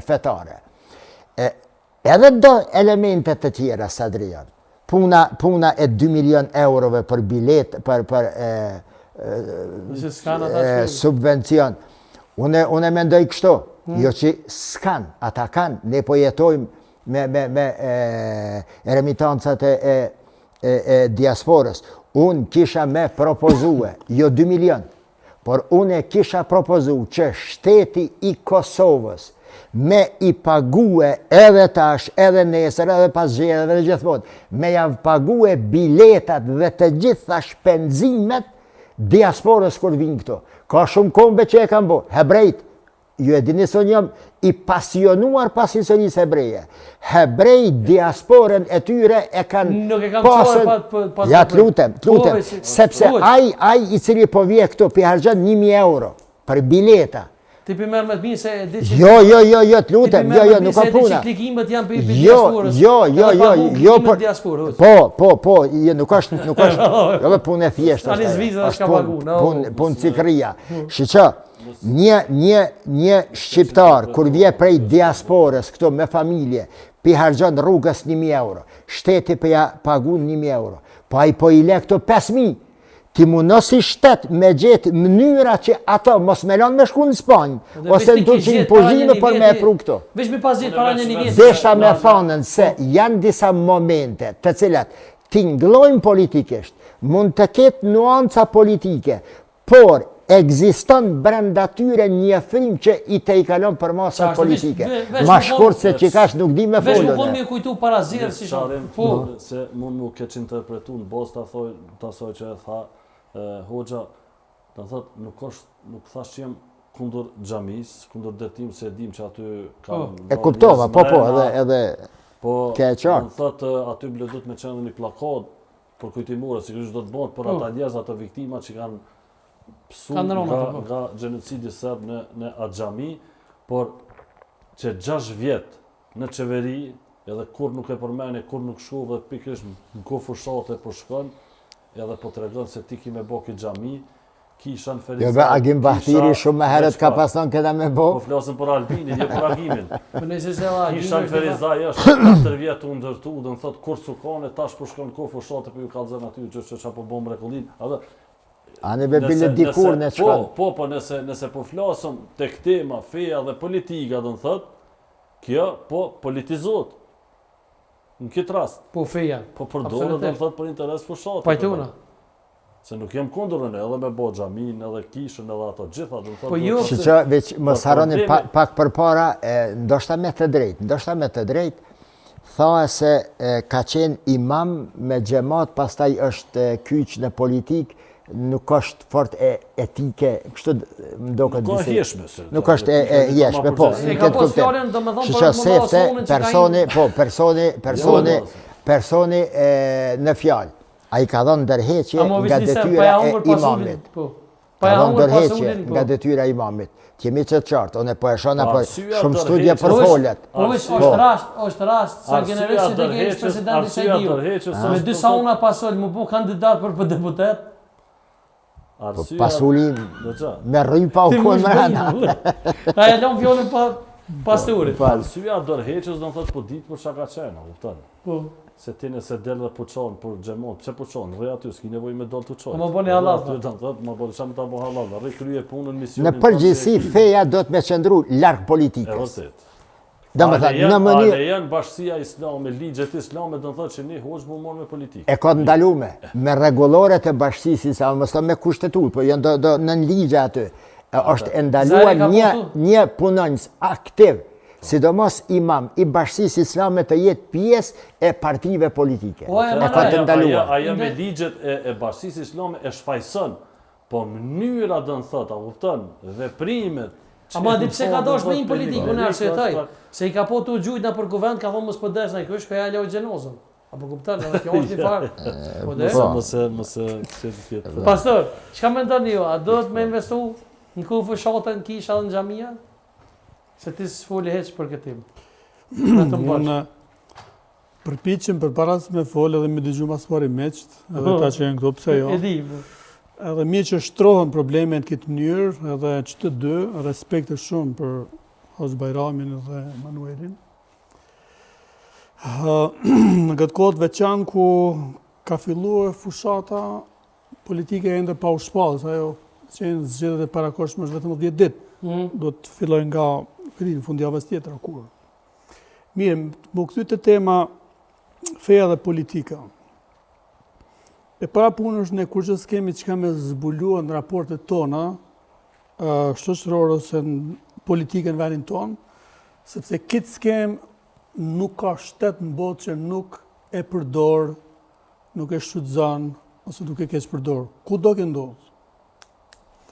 fetare. E, edhe do elemente të tjera, Sadrijan. Puna, puna e 2 milion eurove për bilet, për, për e, e, subvencion. Unë, unë mendoj kështu, hmm. jo që s'kan, ata kanë, ne po jetojmë me, me, me e, remitancat e, e, e, e diasporës. Unë kisha me propozue, jo 2 milion, Por unë e kisha propozu që shteti i Kosovës me i pague edhe tash, edhe nesër, edhe pas zgjedhjeve dhe gjithmonë, me jav pague biletat dhe të gjitha shpenzimet diasporës kur vijnë këtu. Ka shumë kombe që e kanë bo, hebrejt, Ju e dini se unë jam i pasionuar pas historisë hebreje. Hebrejt diasporën e tyre e kanë Nuk e kanë pasën... pa, pa, pa, Ja, të lutem, të lutem, po, sepse ai ai i cili po vje këtu pi harxhon 1000 euro për bileta. Ti pi merr me të mirë se e di që Jo, jo, jo, jo, të lutem, jo, jo, nuk ka puna. Ti klikimet janë për jo, diasporës. Jo, jo, jo, jo, për Po, po, po, jo, nuk është, nuk është, jo, punë e thjeshtë. Tani Zvicra është ka pagu, no. Punë, punë cikria. Shiqo, Një, një, një shqiptar, kur vje prej diasporës këtu me familje, pi harxhon rrugës 1.000 euro, shteti po ja pagun 1.000 euro, po ai po i le këtu 5.000, ti muno si shtet me gjetë mënyra që ato mos me lanë me shku në Spanjë, ose në Turqi në pushime për me e pru këtu. Veç mi pas gjetë para një një vjetë. Deshta me thanën se janë disa momente të cilat tingëllojnë politikisht, mund të ketë nuanca politike, Por, ekziston brenda tyre një frymë që i tejkalon përmasat politike. Ma shkurt se qikaq nuk di me folë. Veç më me kujtu para zgjedhjeve si shumë. Po. Se mund m'u keqinterpretu në bazë të thoj, të asaj që e tha hoxha, do të thotë nuk është, nuk thash që jam kundër xhamisë, kundër ndërtimit se e dim që aty kanë po. E kuptova, po po, edhe edhe po, ke e qartë. Do të thotë aty bile duhet me qenë një pllakë përkujtimore, sigurisht do të bëhet për po. ata njerëz, ato viktima që kanë pësu nga, po. nga gjenocidi serb në, në atë xhami, por që 6 vjet në qeveri, edhe kur nuk e përmene, kur nuk shku dhe pikërisht në kohë fushate po shkon, edhe po tregon se ti ki me bo këtë xhami, Kisha në Ferizaj. Jo be, Agim Bahtiri shumë më herët ka pas thonë këta me bo. Po flasim për Albinin, jo për Agimin. Po nëse se Agimi. Kisha në Ferizaj është 4 vjet u ndërtu, do të thotë kur s'u kone, tash po shkon kohë fushate po ju kallzon aty që që po bën mrekullin. Edhe Ani be bile dikur në çka. Po, po, po nëse nëse po flasim tek tema feja dhe politika, do të thotë kjo po politizohet. Në këtë rast. Po feja. Po përdoret do të thotë për interes fushate. Pajtona. Se nuk jam kundër unë, edhe me bo xhamin, edhe kishën, edhe ato gjitha, do të thotë. Po jo, Shiqo, veç mos po, harroni pa, pak përpara, e, ndoshta me të drejtë, ndoshta me të drejtë, tha se e, ka qenë imam me xhemat, pastaj është kyç në politikë, nuk është fort e etike, kështu më doket Nuk është hijshme, se. Nuk është e, e hijshme, po, në këtë kuptim. Shiqo, sefte, personi, po, personi, personi, personi e, në fjalë. Ai ka dhënë dorëheqje nga detyra e imamit. Po. Ka dhënë dorëheqje po. nga detyra e imamit. Të jemi të qartë, unë po e shoh po shumë studje përfolet. Po veç po. është rast, është rast sa generalisht të kesh presidenti Sejdiu. Me dy sauna Pasul, m'u bo kandidat për për deputet. Po Pasuli me rrypa u kon mrena. Ta e lëmë fjalën pa pasturit. Po arsyeja dorëheqjes do të thotë po ditë për çka ka qenë, kupton? Po. Se ti nëse del dhe po qan për xhemat, pse po qan? Rri aty, s'ki nevojë me dal të qaj. Po më bëni hallall. Aty do të thotë, më bëni çfarë ta bëj hallall, rri krye punën misionin. Në përgjithësi feja do të me qëndru larg politikës. E vërtet. Domethënë, në mënyrë... A lejon bashkësia islame, ligjet islame, do të thotë që një hoxhë m'u marrë me politikë. E ka të ndalume, me rregulloret e bashkësisë islame, mos me kushtetutë, po janë do, do nën ligje aty. E, është e ndaluar një, një punonjës aktiv, sidomos imam i bashkësisë islame të jetë pjesë e partive politike. Po, e, e ka të ndaluar. Ajo me ligjet e, e bashkësisë islame e shfajson, po mënyra do të thotë, a kupton, veprimet, Ama di pse ka dashur me hi n'politikë, unë arsyetoj. Se i ka po tu gjujt në për kuvend, ka thonë mos po des naj kush, po ja loj xhenozën. A po kupton, edhe kjo është një farë. Po dhe? Mos mos mos se të tjetë. Pastor, çka mendoni ju? A duhet me investu në kohë fushate në kisha dhe në xhamia? Se ti s'foli hiç për këtë temë. Vetëm bash. Unë përpiqem përpara se me fol edhe me dëgju mas pari miqt, edhe po. ta që janë këto, pse jo. E di, po. Edhe mirë që shtrohen probleme në këtë mënyrë, edhe që të dy, respekte shumë për Hoxhë Bajramin dhe Manuelin. Në këtë kohë të veçantë ku ka filluar fushata politike ende pa u shpallë, se ajo që janë zgjedhjet e parakohshme është vetëm 10 ditë. Mm. Do të fillojnë nga në fundjavës tjetër kur. Mirë, m'u kthy te tema feja dhe politika. E para punë është ne kurgjë s'kemi çka me zbulua në raportet tona shoqërore ose në politikën në vendin tonë, sepse këtë skemë nuk ka shtet në botë që nuk e përdor, nuk e shfrytëzon ose nuk e keqpërdor. Kudo ke ndodhë?